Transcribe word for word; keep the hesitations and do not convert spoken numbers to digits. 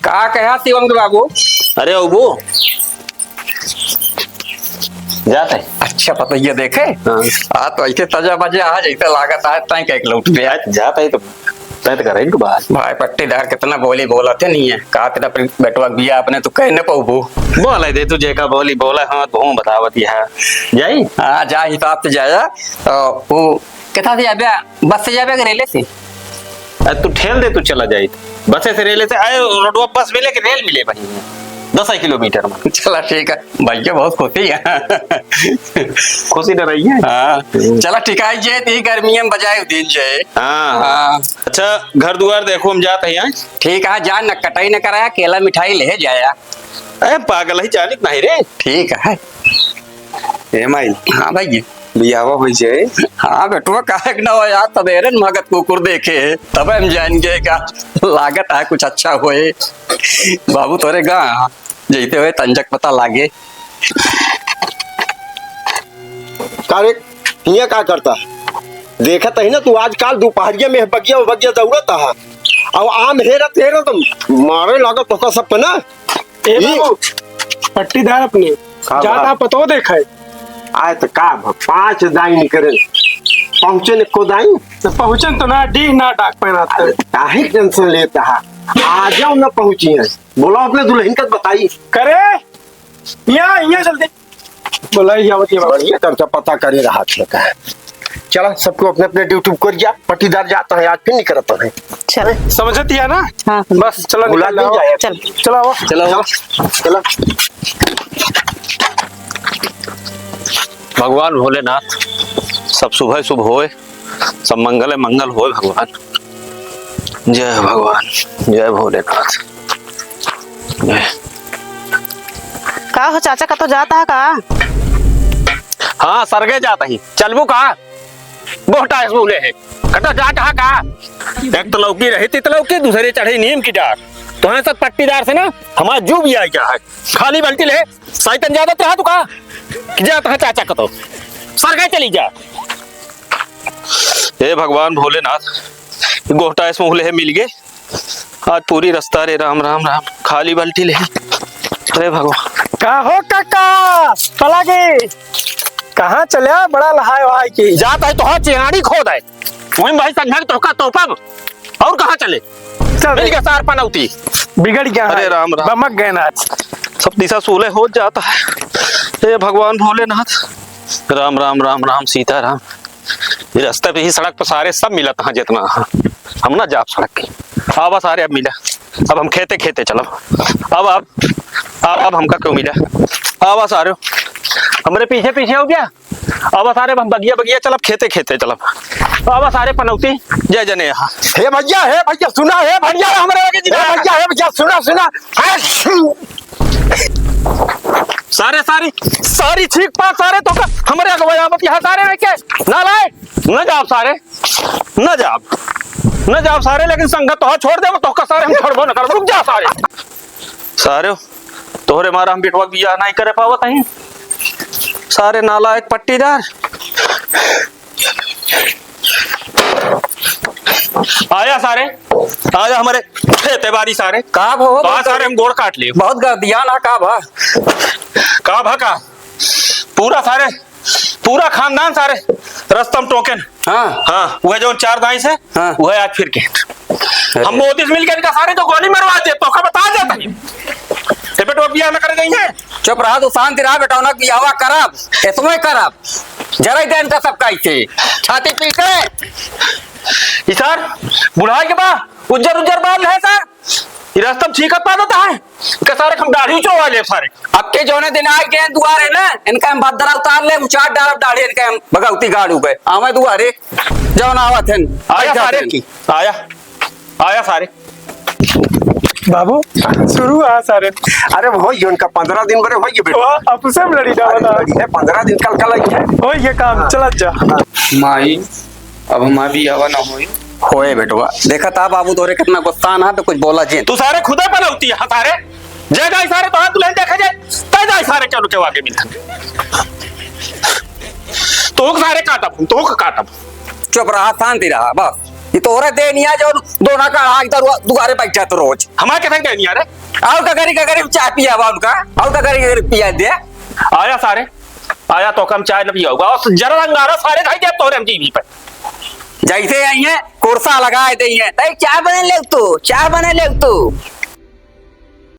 का कहा शिवम के बाबू? अरे अबू, जात है। अच्छा, पता ये देखे? हाँ। आ तो ऐसे सजा बजे आ जैसे लागत है, तय कह के लौट गया। जात है तो, तय तो करेंगे बात। भाई पट्टीदार कितना बोली बोलत है नहीं है। का तेरा अपने बेटवा के बिया अपने तू कह न पाऊबू। बोले दे तुझे का बोली बोला, हाँ, तो बतावत यहाँ। जाई? हाँ, जा हिसाब से जाया। तो वो कितना से जाबे, बस से जाबे कि रेले से? अरे तू ठेल दे, तू चला जाई। बसे से रेले से, आए रोडवा बस मिले कि रेल मिले भाई, दस किलोमीटर में। चला ठीक है, भैया बहुत खुशी है। खुशी न रही है। हाँ, चला ठीक है, जे ती गर्मी में बजाए दिन जे। हाँ। हाँ। अच्छा, घर दुआर देखो, हम जात हैं यहाँ। ठीक है, जा न कटाई न कराया, केला मिठाई ले जाया। अरे पागल है, जानित नहीं रे। ठीक है। ए माई। हाँ भाई। बियाहवा होइ जाए। हाँ बेटवा, काहे के ना हो यार, सबेरे न मगध कुकुर देखे है, तब हम जान गए का लागत है कुछ अच्छा होए। बाबू तोरे गा जैसे होए तंजक पता लागे। का रे, हियाँ का करता? देखत ही ना तू, आजकल दोपहरिया में बगिया बगिया दौड़त हा, और आम हेरत हेरत मारे लागत तोका सब पे ना। ए ई बाबू, पट्टीदार अपने, का जाता बात? पतो देखा है। आए तो का भ-, पाँच दाई निकरे, पहुँचे न को दाई। तो पहुँचन तो ना, डीह ना डाक पहनाते। अरे, काहे टेंशन लेता है? आ जाओ ना पहुँची है। बोला अपने दुल्हन का बताई। करे, यहाँ, यहाँ जल्दी। बोला, यहाँ आवत, यहाँ आवत। बढ़िया करता, पता करे रहा थे का। चला, सबको अपने अपने ड्यूटी कर जा, पट्टीदार जाता है, आज फिर नहीं करता है। चल। समझत ही है ना? हाँ, समझ। बस, चला, बुला निकल ले जाओ। जाए। चल। चला, आओ। चला, आओ। चला। भगवान भोलेनाथ, सब शुभ शुभ होए, सब मंगल मंगल होए भगवान। जय भगवान, जय भोलेनाथ। जय। का हो चाचा, कतो जात हा का? हाँ, सरगे जात ही। चलबू का? गोहटा ऐस मुँह ले है। कतो जात हा का? एक तो लौकी रही, तित लौकी, दूसरे चढ़ी नीम की डार। तो है सब पट्टीदार से ना, हमारा जू भी आ गया है। खाली बल्टी ले, सैतन ज्यादा रहा तू का? कि जात हा चाचा कतो। सरगे चली जा। हे भगवान भोलेनाथ, गोहटा ऐस मुँह ले है मिल गए। आज पूरी रास्ता रे राम, राम, राम, खाली बाल्टी ले। अरे भगवान। का हो काका, पलागी? कहाँ चले? बड़ा लहाय वहाय की। जात है तो हाँ, चिहाड़ी खोद है। वहीं भाई संघा के तोहका तोपब। और कहाँ चले? चल मिल रे। गया सार पनौती। बिगड़ गया अरे है। राम, राम। बमक गए ना आज। सब दिशा सूले हो जाता है। हे भगवान भोलेनाथ। राम, राम, राम, राम, सीता राम। ये रास्ते पे ही सड़क पे सारे सब मिलत हैं जितना है। हम ना जाब सड़क के। आवा सारे अब मिला। अब हम खेते खेते चलब। अब, अब, अब, अब हमका क्यों मिला? आवा सारे। हमरे पीछे पीछे हो गया। आवा सारे, अब हम बगिया बगिया चलब, खेते खेते चलब। आवा सारे पनौती, जय जने यहाँ। हे भैया, हे भैया, सुना, हे भैया, हमरे आगे जी, हे भैया, हे भैया, सुना, सुना। हे, सारे, सारी, सारी छीक पाक सारे तोहका हमरे अगवा आवत यहाँ सारे रह के। ना लाए, न जाब सारे, न जाब, न जाब सारे, लेकिन संगत तोहा छोड़ देबो, तोहका सारे हम छोड़बो न करबो। रुक जा सारे। सारे, तोहरे मारा हम बिटवा के बियाह नहीं करे पावत हई। सारे नालायक पट्टीदार। आया सारे, आया हमरे खेते बारी सारे। का भा हो? का सारे हम गोड़ काट लिए। बहुत गर्दियान है का भा? का भा का? पूरा सारे, पूरा खानदान सारे रस्तम टोकन। हाँ। हाँ, वह जो चार दाई से, हाँ। वह आज फिर के। अरे। हम मोदी से मिलके इनका सारे तो गोली मरवा दे, तोहका बता देता हूँ। ए बेटवा बियाह न करे गई है। चुप रहा तू, शांति रहा बेटा, ना बियाहवा करब, एतवे करब। जरा ही देन का सबका इसे छाती पीटे। ई सार बुढ़ाई के बा उज्जर उज्जर बाल है सार। ई रास्ता में छींकत पा देता है। इनका सारे हम दाढ़ी उचवा ले सारे। अब के जौने दिन आए गए दुआरे ना, इनका हम भद्रा उतार ले, उचार डालब दाढ़ी इनका हम भगौती गाड़ू पे। आवे दुआरे, जौन आवत हन, आया बैठा सारे। हन। आया, आया सारे। बाबू, शुरू आ सारे। अरे हो ये उनका पन्द्रह दिन बरे हो ये बेटा। वाह, अब से हम लड़ी जावा अरे ना। लड़ी है, पन्द्रह दिन कल, कल आई है। हो ये काम, हाँ। चलत जा। माई, अब हमार बियाहवा ना होई। होए बेटवा, देखा था बाबू तोरे कितना गुस्सा ना, तो कुछ बोला जिन। तू सारे खुदे पनौती है सारे। जे जाए सारे तो हाथ दुल्हन देखा जाए, तय जाए सारे क्या रुके वाके मिलता। तोहक सारे काटब, तोहक काटब। चुप रहा, शांति रहा, बस। ये तोरे देनिया जो दोना का आग दरुआ दुआरे बैठा तो रोज। हमारे कैसे देनिया रे? आओ ककरी ककरी चाय पियावा उनका। आओ ककरी ककरी पिया दे। आया सारे, आया तो कम चाय न पियाऊगा। और जरा रंगारा सारे खाई दे तोरे हम टीवी पर। जैसे आई है, कुर्सा लगाए दे है। तै चाय बने ले तू, चाय बने ले तू।